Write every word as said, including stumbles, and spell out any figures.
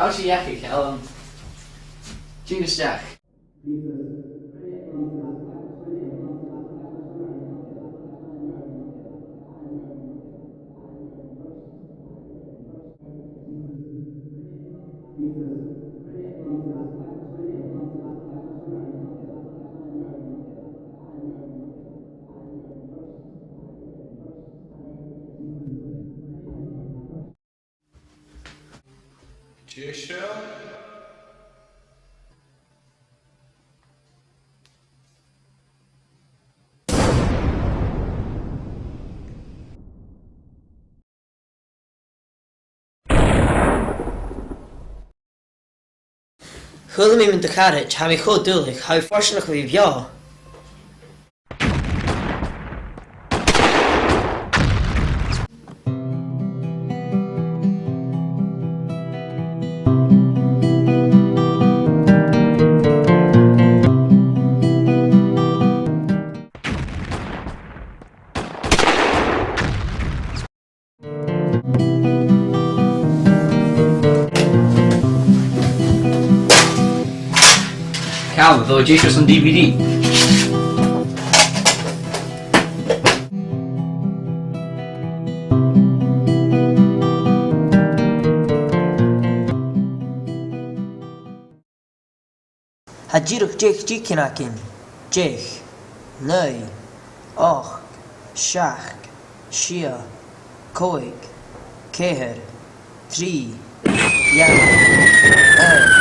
Fàilte dhachaigh, a Chaluim. Thig a-steach. Deiseil? Chuala mi mun do charaid, tha mi cho duilich, tha thu fortanach a bhith beò. Calum, a bheil thu deiseil airson D V D? Tha dìreach deich diogan againn. Deich, naoi, ochd, seachd, sia, còig, ceithir, trì, dhà, aon.